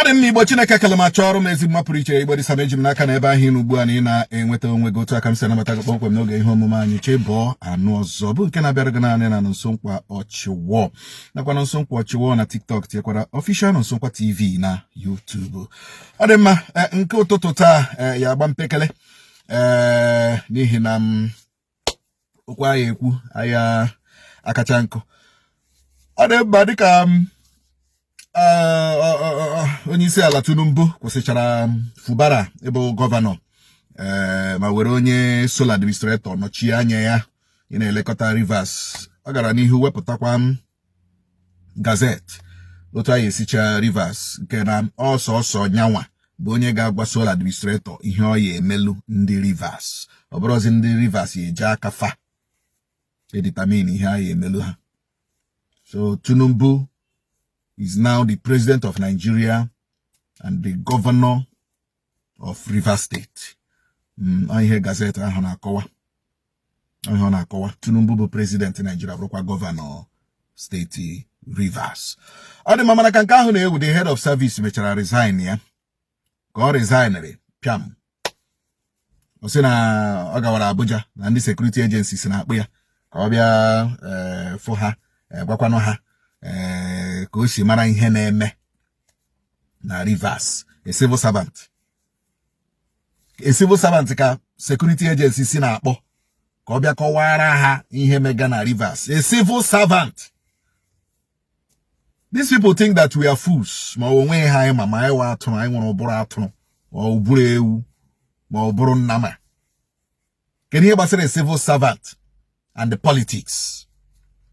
Dị mma, Igbo Chineke kele ma chọọrọ m ezi mma pụrụ iche. Igbo dịsa m, eji m n'aka na ebe ahụ ị nọ ugbu a na ị na-enweta onwe gị otu aka m si anabata gị kpọmkwem n'oge ihe omume anyị Chebọọ Anụ Ọzọ, bụ nke na-abịara gị naanị na Nso Nkwa Ọchịwọ, nakwa na Nso Nkwa Ọchịwọ na TikTok, tinyekwara Official Nso Nkwa TV na YouTube. Ọ dị mma. Nke ụtụtụ taa ya agba mpekele, ee, n'ihi na m okwu anyị ekwu anya akacha nkụ. Ọ dị mma. Dịka m onye isi ala Tinubu kwụsịchara Fubara ịbụ gọvanọ, ma were onye sole administrator nọchie anya ya ị na-elekọta Rivers, ọ gara n'ihu wepụtakwa m gazette otu anyị esicha Rivers, nke na ọsọsọ nyanwa bụ onye ga-agwa sole administrator ihe ọ ya emelu ndị Rivers. Ọ bụrụzi ndị Rivers ya eji aka fa edetermine ihe a ya emelu ha. So Tinubu is now the president of Nigeria and the governor of Rivers State. Ihe gazette ahụ na-akọwa, ihe ọ na-akọwa, Tinubu bụ president Nigeria, bụrụkwa gọvanọ steeti Rivers. Ọ dị mma, mana ka nke ahụ na-ewu, the head of service mechara resign ya. Ka ọ resignịrị, pịam, ọ sị na ọ gawara Abuja, na ndị security agencies na-akpụ ya ka ọ bịa fụ ha, gwakwanụ ha ka o si mara ihe na-eme na Rivers. A civil servant, a civil servant ka security agency si na-akpọ ka ọ bịa kọwara ha ihe mega na Rivers. A civil servant. These people think that we are fools, ma ọ nweghị ha anyị, ma anyị wa atụrụ, anyị nwere ụbụrụ atụrụ, ma ọ bụrụ ewu, ma ọ bụrụ nnama. Kedu ihe gbasara a civil servant and the politics?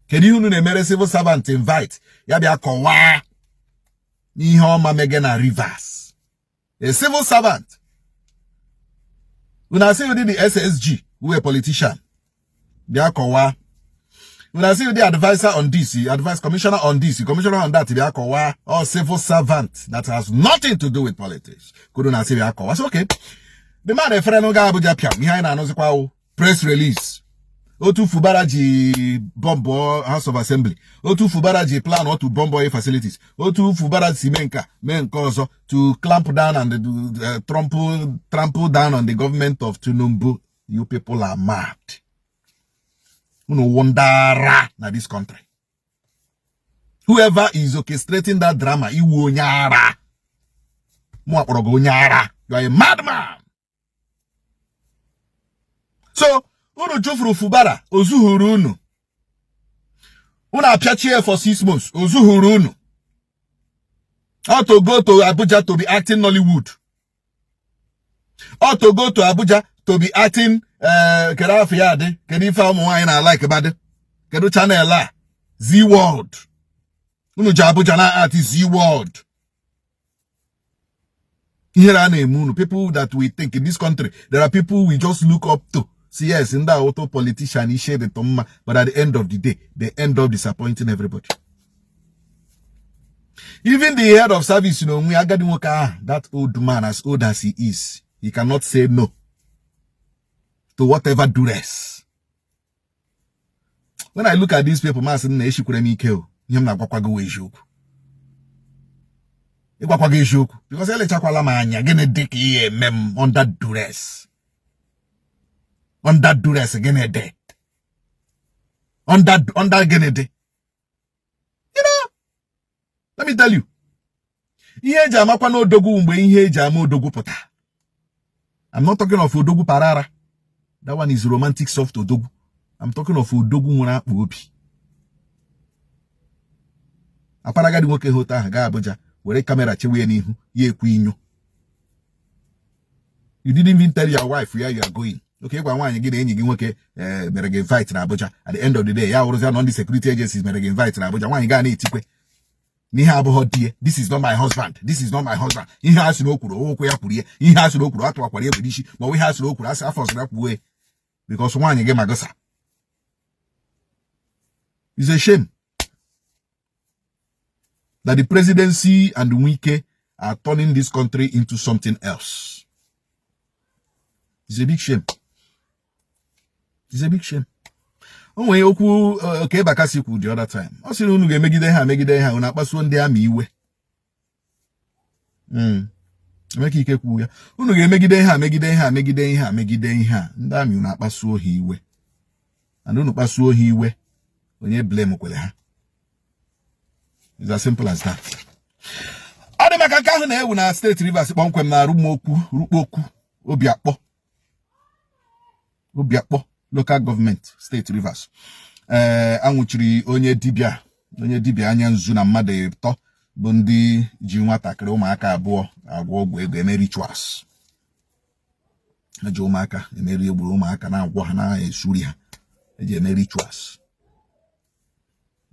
Kedu ihe unu na-emere civil servant invite ya bịa kọwaa ihe ọma mege na Rivers? A civil servant. Unu asị ụdị the SSG who a politician bịa kọwaa. Unu asị ụdị adviser on this, advice commissioner on this, commissioner on that bịa kọwaa. All civil servant that has nothing to do with politics kwuru na asị bịa kọwaa. So okay, the man efere n'oge Abuja, pịam, ihe anyị na-anụzikwa wụ press release otu Fubara ji bomb House of Assembly, otu Fubara ji plan otu bomb oil facilities, otu Fubara si mee nka, mee nke ọzọ, to clamp down and trample down on the government of Tinubu. You people are mad. Unu wondara na this country. Whoever is orchestrating that drama, iwu onye ara. Mụ akpọrọ gị onye ara. You are a madman. So unu chụfuru Fubara, ozuhuru unu. Unu apịachie for 6 months, ozuhuru unu. How to go to Abuja to be acting Nollywood, or to go to Abuja to be acting kedu afọ ya dị, kedu ife ụmụ nwaanyị na like badị, kedu channel a, Zee World. Unu ji Abuja na act Zee World. Ihere a na-eme unu. People that we think in this country, there are people we just look up to, see, yes, ndị auto politician ishe dị mma, but at the end of the day, they end up disappointing everybody. Even the head of service n'onwe, agadi nwoke ahụ, that old man, as old as he is, he cannot say no to whatever duress. When I look at these people, masị na eshikwere m ike o. Ihe m na-agwakwa gị wụ eziokwu, ịgwakwa gị eziokwu, because elechakwala m anya. Gịnị dị ka ihe eme m under duress? Under duress, gịnị dị under gịnị dị? Let me tell you, ihe eji amakwa n'odogwu, mgbe ihe eji ama odogwu pụta. I'm not talking of odogwu parara. That one is romantic soft odogwu. I'm talking of odogwu nwere akpa obi. Akpara agadi nwoke ha otu ahụ gaa Abuja, were camera chewe ya n'ihu ya, ekwu inyo. You didn't even tell your wife where you are going. Okay, gwa nwaanyị gị na enyi gị nwoke mere gị invite na Abuja. At the end of the day, ya wụrụzia na ndị security agencies mere gị invite na Abuja. Nwaanyị gaa na-etikwe n'ihe abụghọ die, "This is not my husband, this is not my husband." Ihe a sị na o kwuru, okwu ya kwuru, ihe a sị na o kwuru, atụwakwara egbe n'isi, ma ọ bụ ihe a sị na o kwuru, asị afọ ọzọ ya kwuo, because nwaanyị gị magụsa. It's a shame that the presidency and Wike are turning this country into something else. It's a big shame. It's a big shame. O nwere okwu ka Bakassi kwuru the other time. Ọ sịrị unu ga-emegide ha, megide ha, unu akpasuo ndị amị iwe. Emeka Ike kwuo ya, unu ga-emegide ihe a, megide ihe a, megide ihe a, megide ihe a. Ndị army, unu akpasuo ha iwe, and unu kpasuo ha iwe, onye blame kwere ha? It's as simple as that. Ọ dị maka nke ahụ na-ewu na steeti Rivers, kpọmkwem na Arụmokwu, Rukpokwu, Obiakpọ, Obiakpọ Local Government, steeti Rivers. Ee, anwụchiri onye dibịa anya nzu na mmadụ ịtọ bụ ndị ji nwatakịrị, ụmụaka abụọ, agwọ ọgwụ ego, eme rituals. Eji ụmụaka emeri, egburu ụmụaka, na-agwọ ha, na-esuri ha, eji eme rituals.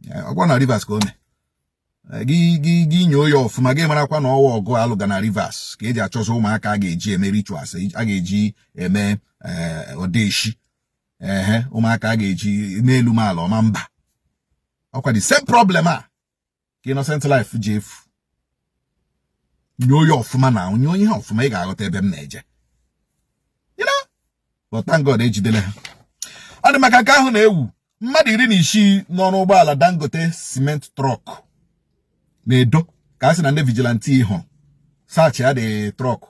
Ọgwọ na Rivers ka o mee. Gị nyoo ya ọfụma, gị marakwa na ọwa ọgụ alụga na Rivers ka eji achọzọ ụmụaka a ga-eji eme rituals, a ga-eji eme odeshi, ehe, ụmụaka a ga-eji n'elu ala ọma mba. Ọkwa the same problem a ka innocent life ji efu. Nyoo ya ọfụma na nyoo ihe ọfụma, ị ga-aghọta ebe m na-eje. But thank God, ejidele ha. Ọ dị maka nke ahụ na-ewu, mmadụ 16 nọ n'ụgbọala Dangote cement truck na-edo ka a sị na ndị vigilante hụrụ, search ya the truck,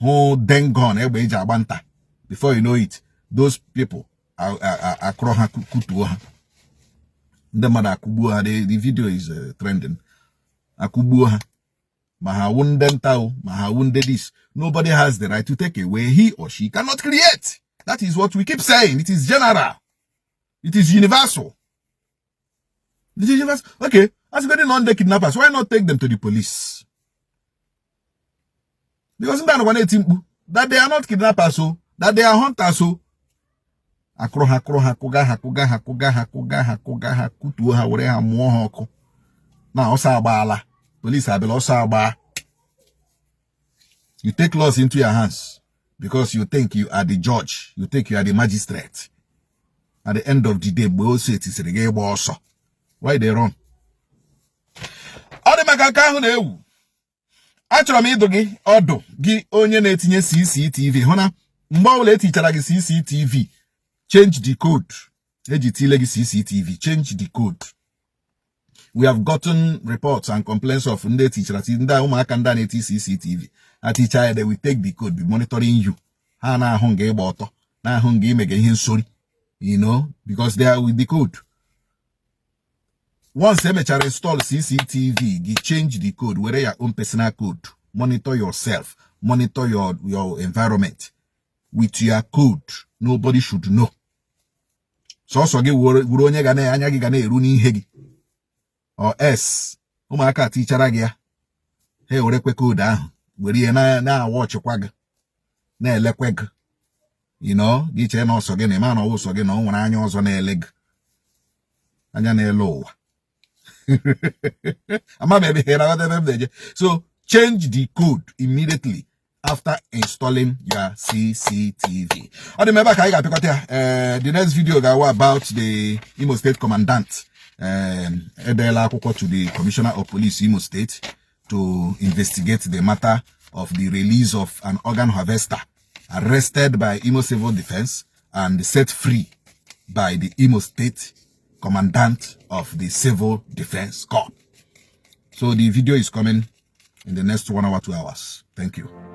hụ dane gun, egbe eji agba nta. Before you know it, those people akụrọ ha, kutuo ha, ndị mmadụ akụgbuo ha. The video is trending. Akụgbuo ha, ma ha wụ ndị nta o, ma ha wụ ndị this, nobody has the right to take away he or she cannot create. That is what we keep saying. It is general, it is universal, it is universal. Okay, as going on the kidnappers, why not take them to the police? Because ndị anọkwa na-eti mkpu that they are not kidnappers o, that they are hunters o. Akụrụ ha, kụrụ ha, kụga ha, kụga ha, kụga ha, kụga ha, kụga ha, kutuo ha, were ha mụọ ha ọkụ na ọsọ agbaala. Police abịala, ọsọ agba. You take laws into your hands because you think you are the judge, you think you are the magistrate. At the end of the day, mgbe ose etisiri gị ịgba ọsọ, why they run? Ọ dị maka nke ahụ na-ewu. Achọrọ m ịdụ gị ọdụ, gị onye na-etinye CCTV, hụ na mgbe ọbụla etichara gị CCTV, change the code eji tile gị CCTV. Change the code. We have gotten reports and complaints of ndị etichara, ndị ụmụaka, ndị a na-eti CCTV. Aticha ya, they will take the code, be monitoring you. Ha na-ahụ nga ịgba ọtọ, na-ahụ nga imega ihe nsori, because they are with the code. Once emechara install CCTV gị, change the code, were your own personal code. Monitor yourself, monitor your environment with your code. Nobody should know. Sọsọ gị wuru onye ga na anya gị ga na-eru n'ihe gị. Ọ s ụmụaka tichara gị ya, ha ewerekwe code ahụ were ihe na-awa ọchịkwa gị, na-elekwe gị. Gị chee na ọsọ gị na ịma na ọwụ sọ gị, na ọ nwere anya ọzọ na-ele gị, anya na-ele ụwa. Ama m ebe ihe na ebe m na-eje. So change the code immediately after installing your CCTV. Ọ dị m ebe a ka anyị ga-apịakọta ya. The next video ga-awa about the Imo State Commandant edeela akwụkwọ to the Commissioner of Police, Imo State, to investigate the matter of the release of an organ harvester arrested by Imo Civil Defense and set free by the Imo State Commandant of the Civil Defense Corps. So the video is coming in the next 1 hour, 2 hours. Thank you.